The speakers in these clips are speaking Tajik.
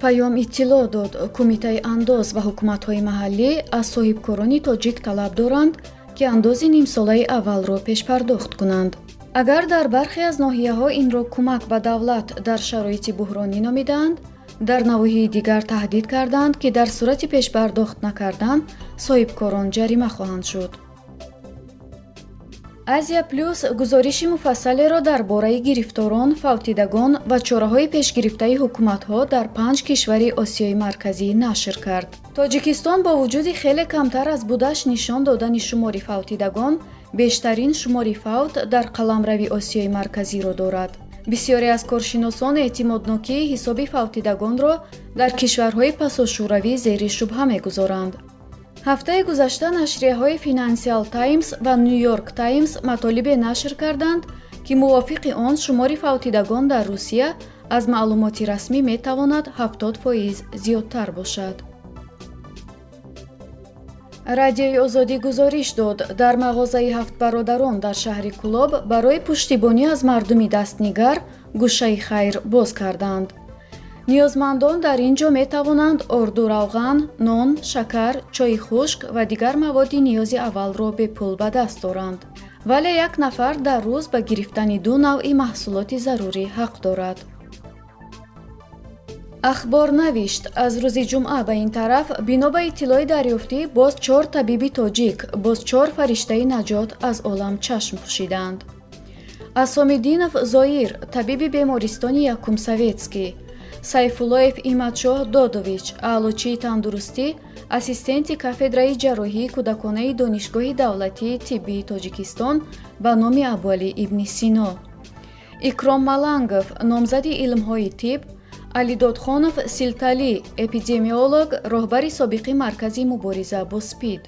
Паём иттилоъ дод, Кумитаи андоз ва ҳукуматҳои маҳаллӣ аз соҳибкорони тоҷик талаб доранд, ки андози нимсолаи аввалро пешпардохт кунанд. Агар дар бархе аз ноҳияҳо инро кӯмак ба давлат дар шароити буҳронӣ номидаанд, дар навоҳии дигар таҳдид карданд, ки дар сурати пешпардохт накардан соҳибкорон ҷарима хоҳанд шуд. Азия Плюс гузориши муфассалеро дар бораи гирифторон, фавтидагон ва чораҳои пешгирифтаи ҳукуматҳо дар панҷ кишвари Осиёи Марказӣ нашр кард. Тоҷикистон бо вуҷуди хеле камтар аз будаш нишон додани шумори фавтидагон, бештарин шумори фавт дар қаламрави Осиёи Марказиро дорад. Бисёре аз коршиносон эътимоднокии ҳисоби фавтидагонро дар кишварҳои пасошӯравӣ зери шубҳа мегузоранд. Ҳафтаи гузашта нашрияҳои Financial Times ва New York Times матолибе нашр карданд, ки мувофиқи он шумори фавтидагон дар Русия аз маълумоти расмӣ метавонад 70% зиёдтар бошад. Радиои Озодӣ гузориш дод, дар мағозаи Ҳафтбародарон дар шаҳри Кӯлоб барои пуштибонӣ аз мардуми дастнигар гӯшаи хайр боз карданд. Ниёзмандон дар ин ҷо метавонанд орду, равған, нон, шакар, чойи хушк ва дигар маводи ниёзи аввалро бепул ба даст доранд, вале як нафар дар рӯз ба гирифтани ду навъи маҳсулоти зарурӣ ҳақ дорад. Ахбор навишт, аз рӯзи ҷумъа ба ин тараф, бино ба иттилои дарёфтӣ, боз чор табиби тоҷик, боз чор фариштаи наҷот аз олам чашм пӯшиданд. Асомиддинов Зоир, табиби бемористони Якум Советский, Сайфуллоев Имадшоҳ Додович, аълочии тандурустӣ, ассистенти кафедраи ҷарроҳии кӯдаконаи Донишгоҳи давлатии тиббии Тоҷикистон ба номи Абуалӣ ибни Сино, Икром Малангов, номзади илмҳои тиб, Алидодхонов Силталӣ, эпидемиолог, роҳбари собиқи Маркази мубориза бо СПИД.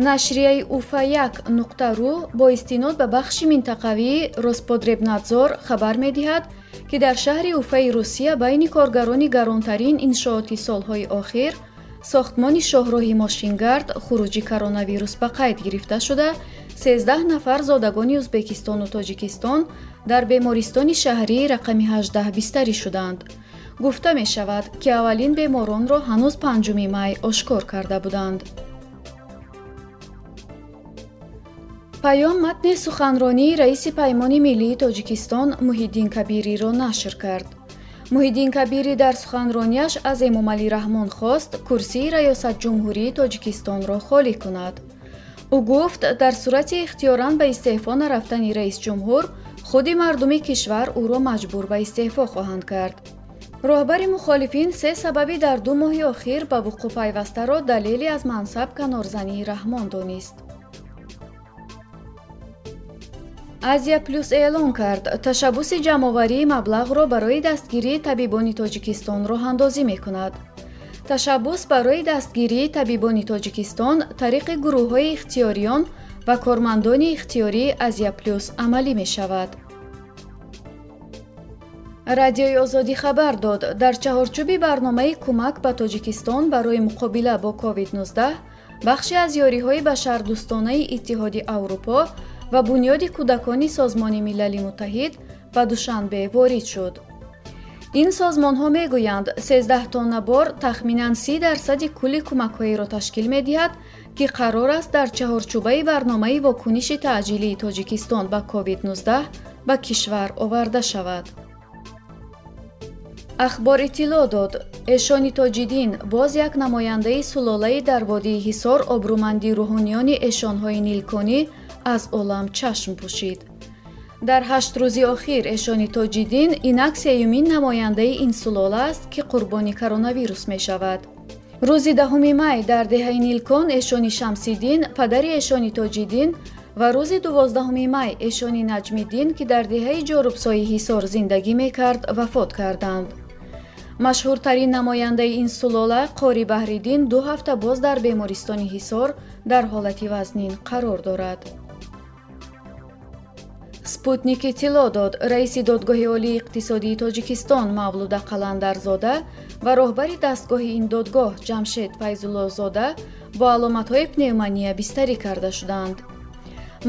Нашрияи Уфа 1.ру бо истинод ба бахши минтақавии Роспотребнадзор хабар медиҳад, ки дар шаҳри Уфаи Русия байни коргарони гаронтарин иншооти солҳои охир, сохтмони шоҳроҳи мошингард, хуруҷи коронавирус ба қайд гирифта шуда, 13 нафар зодагони Ӯзбекистону Тоҷикистон дар бемористони шаҳрии рақами 18 бистарӣ шуданд. Гуфта мешавад, ки аввалин беморонро ҳанӯз 5 май ошкор карда буданд. Паём матни суханронии раиси Паймони миллии Тоҷикистон Муҳиддин Кабириро нашр кард. Муҳиддин Кабирӣ дар суханронияш аз Эмомалӣ Раҳмон хост, курсии раёсатҷумҳурии Тоҷикистонро холӣ кунад. Ӯ гуфт, дар сурати ихтиёран ба истеъфо нарафтани раисҷумҳур, худи мардуми кишвар ӯро маҷбур ба истеъфо хоҳанд кард. Роҳбари мухолифин се сабаби дар 2 моҳи охир ба вуқӯъ пайвастаро далели аз мансаб канорзании Раҳмон донист. Азия Плюс эълон кард, ташаббуси ҷамъоварии маблағро барои дастгирии табибони Тоҷикистон роҳандозӣ мекунад. Ташаббус барои дастгирии табибони Тоҷикистон тариқи гурӯҳҳои ихтиёриён ва кормандони ихтиёрии Азия Плюс амалӣ мешавад. Радиои Озодӣ хабар дод, дар чаҳорчӯби барномаи кӯмак ба Тоҷикистон барои муқобила бо COVID-19 бахше аз ёриҳои башардӯстонаи Иттиҳоди Аврупо ва Бунёди кӯдакони Созмони Милали Муттаҳид ба Душанбе ворид шуд. Ин созмонҳо мегӯянд, 13 тонна бор тахминан 30 дарсади кулли кӯмакҳоеро ташкил медиҳад, ки қарор аст дар чаҳорчӯбаи барномаи вокуниши таъҷилии Тоҷикистон ба COVID-19 ба кишвар оварда шавад. Ахбор иттилоъ дод, Эшони Тоҷиддин, боз як намояндаи сулолаи дар водии Ҳисор обрӯманди рӯҳониёни эшонҳои нилконӣ, аз олам чашм пӯшид. Дар 8 рӯзи охир Эшони Тоҷиддин инак сеюмин намояндаи ин сулола аст, ки қурбони коронавирус мешавад. Рӯзи 10 май дар деҳаи Нилкон Эшони Шамсиддин, падари Эшони Тоҷиддин, ва рӯзи 12 май Эшони Наҷмиддин, ки дар деҳаи Ҷорубсои Ҳисор зиндагӣ мекард, вафот карданд. Машҳуртарин намояндаи ин сулола, Қори Баҳриддин, 2 ҳафта боз дар бемористони Ҳисор дар ҳолати вазнин қарор дорад. Спутник иттилоъ дод, раиси Додгоҳи Олии иқтисодии Тоҷикистон Мавлуда Қаландарзода ва роҳбари дастгоҳи ин додгоҳ Ҷамшед Файзуллозода бо аломатҳои пневмония бистарӣ карда шуданд.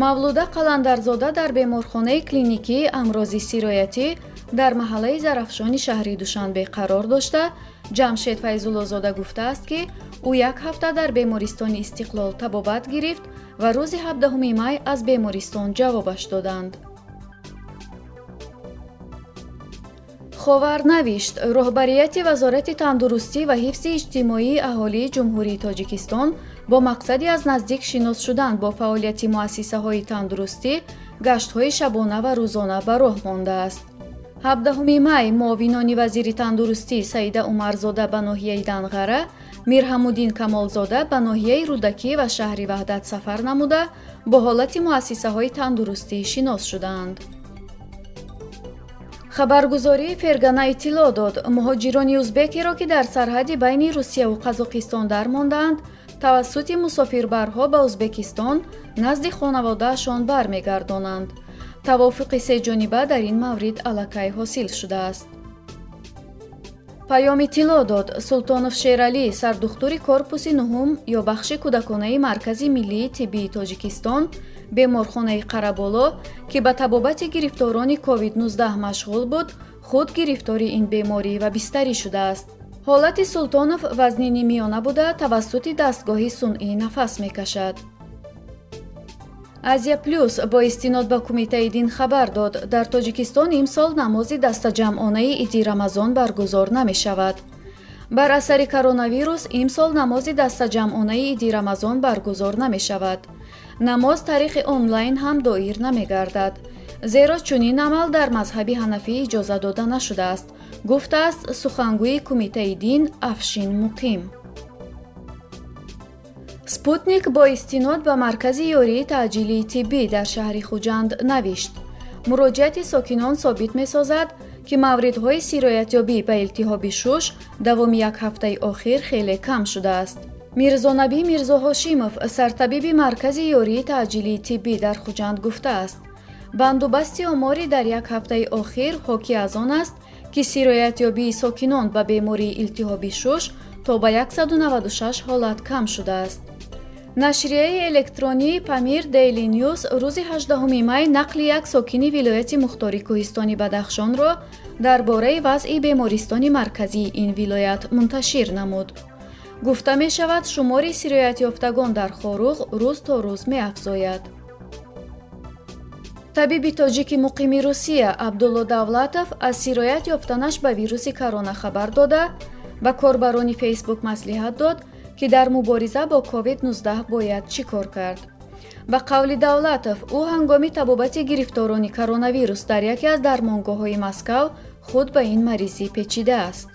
Мавлуда Қаландарзода дар беморхонаи клиникии амрози сироятӣ Дар маҳаллаи Зарафшони шаҳри Душанбе қарор дошта, Ҷамшед Файзуллозода гуфтааст, ки ӯ як ҳафта дар бемористони Истиқлол табобат гирифт ва рӯзи 17 май аз бемористон ҷавобаш доданд. Ховар навишт: роҳбарияти Вазорати тандурустӣ ва ҳифзи иҷтимоии аҳолии Ҷумҳурии Тоҷикистон бо мақсади аз наздик шинос шудан бо фаъолияти муассисаҳои тандурустӣ гаштҳои шабона ва рӯзона ба роҳ мондааст. 17 май муовинони вазири тандурустӣ Саида Умарзода ба ноҳияи Данғара, Мирҳамуддин Камолзода ба ноҳияи Рӯдакӣ ва шаҳри Ваҳдат сафар намуда, бо ҳолати муассисаҳои тандурустӣ шинос шудаанд. Хабаргузории Фергана иттилоъ дод, муҳоҷирони узбекеро, ки дар сарҳади байни Русияву Қазоқистон дармондаанд, тавассути мусофирбарҳо ба Узбекистон назди хонаводаашон бармегардонанд. Тавофуқи сеҷониба дар ин маврид аллакай ҳосил шудааст. Паём иттилоъ дод, Султонов Шералӣ, сардухтури корпуси нуҳум ё бахши кӯдаконаи Маркази миллии тиббии Тоҷикистон, беморхонаи Қараболо, ки ба табобати гирифторони COVID-19 машғул буд, худ гирифтори ин беморӣ ва бистарӣ шудааст. Ҳолати Султонов вазнини миёна буда, тавассути дастгоҳи сунъӣ нафас мекашад. Азия Плюс бо истинод ба Кумитаи дин хабар дод, дар Тоҷикистон имсол намози дастаҷамъонаи Иди Рамазон баргузор намешавад. Бар асари коронавирус имсол намози дастаҷамъонаи Иди Рамазон баргузор намешавад. Намоз тариқи онлайн ҳам доир намегардад, зеро чунин амал дар мазҳаби ҳанафӣ иҷоза дода нашудааст, гуфтааст сухангӯи Кумитаи дин Афшин Муқим. Спутник бо истинод ба Маркази ёрии таъҷилии тиббӣ дар шаҳри Хуҷанд навишт: муроҷиати сокинон собит месозад, ки мавридҳои сироятёбӣ ба илтиҳоби шуш давоми як ҳафтаи охир хеле кам шудааст. Мирзонабӣ Мирзоҳошимов, сартабиби Маркази ёрии таъҷилии тиббӣ дар Хуҷанд, гуфтааст, бандубасти оморӣ дар як ҳафтаи охир ҳоки аз он аст, ки сироятёбии сокинон ба бемории илтиҳоби шуш то ба 196 ҳолат кам шудааст. Нашрияи электронии Памир Дейли Нюс рӯзи 18 май нақли як сокини вилояти мухтори кӯҳистони Бадахшонро дар бораи вазъи бемористони марказии ин вилоят мунташир намуд. Гуфта мешавад, шумори сироятёфтагон дар Хоруғ рӯз то рӯз меафзояд. Табиби тоҷики муқими Русия Абдулло Давлатов аз сироят ёфтанаш ба вируси корона хабар дода, ба корбарони Фейсбук маслиҳат дод, ки дар мубориза бо COVID-19 бояд чӣ кор кард. Ба қавли Давлатов, ӯ ҳангоми табобати гирифторони коронавирус дар яке аз дармонгоҳҳои Москав худ ба ин маризӣ печидааст.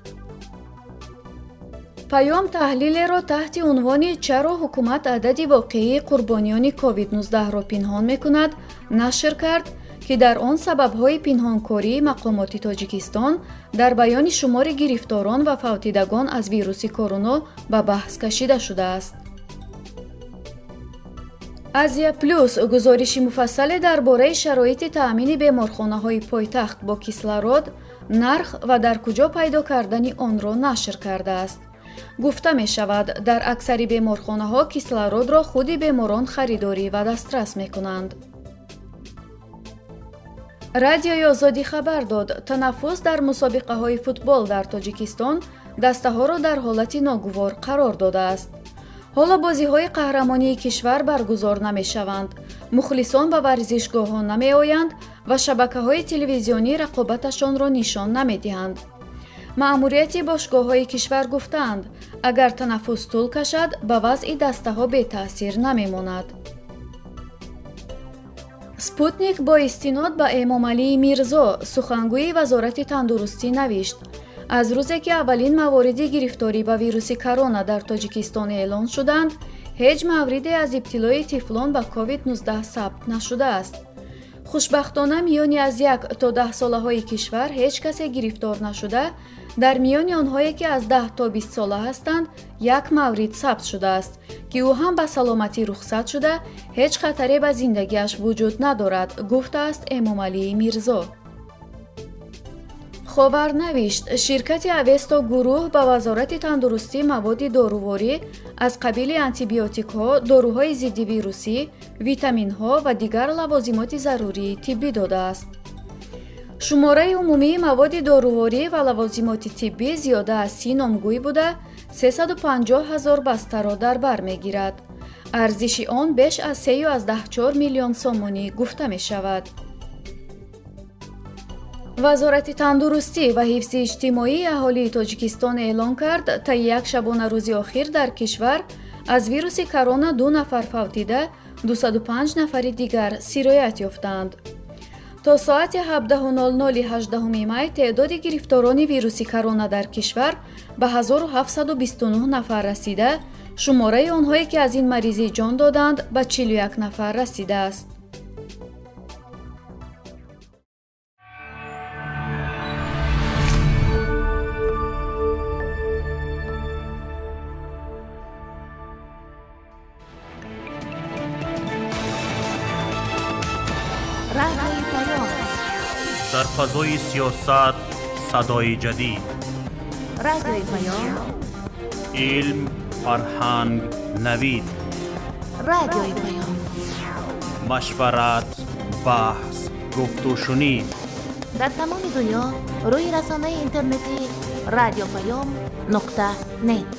Паём таҳлилеро таҳти унвони «Чаро ҳукумат адади воқеии қурбониёни COVID-19-ро пинҳон мекунад» нашр кард, ки дар он сабабҳои пинҳонкории мақомоти Тоҷикистон дар баёни шумори гирифторон ва фавтидагон аз вируси короно ба баҳс кашида шудааст. Азия Плюс гузориши муфассале дар бораи шароити таъмини беморхонаҳои пойтахт бо кислород, нарх ва дар куҷо пайдо кардани онро нашр кардааст. Гуфта мешавад, дар аксари беморхонаҳо кислородро худи беморон харидорӣ ва дастрас мекунанд. Радиои Озодӣ хабар дод, танаффус дар мусобиқаҳои футбол дар Тоҷикистон дастаҳоро дар ҳолати ногувор қарор додааст. Ҳоло бозиҳои қаҳрамонии кишвар баргузор намешаванд, мухлисон ба варзишгоҳҳо намеоянд ва шабакаҳои телевизионӣ рақобаташонро нишон намедиҳанд. Маъмурияти бошгоҳҳои кишвар гуфтаанд, агар танаффус тӯл кашад, ба вазъи дастаҳо бетаъсир намемонад. Спутник бо истинод ба Эмомалии Мирзо, сухангӯи Вазорати тандурустӣ, навишт: аз рӯзе ки аввалин мавориди гирифторӣ ба вируси корона дар Тоҷикистон эълон шуданд, ҳеҷ мавриде аз ибтилои тифлон ба COVID-19 сабт нашудааст. Хушбахтона, миёни аз 1 то 10 солаҳои кишвар ҳеҷ касе гирифтор нашуда, дар миёни онҳое ки аз 10 то 20 сола ҳастанд, як маврид сабт шудааст, ки ӯ ҳам ба саломатӣ рухсат шуда, ҳеҷ хатаре ба зиндагиаш вуҷуд надорад, гуфтааст Эмомалии Мирзо. Ховар навишт, ширкати Авесто гурӯҳ ба Вазорати тандурустӣ маводи доруворӣ аз қабили антибиотикҳо, доруҳои зиддивирусӣ, витаминҳо ва дигар лавозимоти зарурии тиббӣ додааст. Шумораи умумии маводи доруворӣ ва лавозимоти тиббӣ зиёда аз 30 номгӯй буда, 350 ҳазор бастаро дар бар мегирад. Арзиши он беш аз 3,4 миллион сомонӣ гуфта мешавад. Вазорати тандурустӣ ва ҳифзи иҷтимоии аҳолии Тоҷикистон эълон кард, таи як шабонарӯзи охир дар кишвар аз вируси корона 2 нафар фавтида, 205 нафари дигар сироят ёфтаанд. То соати 17:00 18 май теъдоди гирифторони вируси корона дар кишвар ба 1729 нафар расида, шумораи онҳое ки аз ин маризӣ ҷон доданд, ба 41 нафар расидааст. Радиои Паём. Дар фазои сиёсат садои ҷадид. Радиои Паём. Илм, фарҳанг, навид. Радиои Паём. Машварат, баҳс, гуфтушунид. Дар тамоми дунё рӯи расонаи интернетии радиопаём нуқта нет.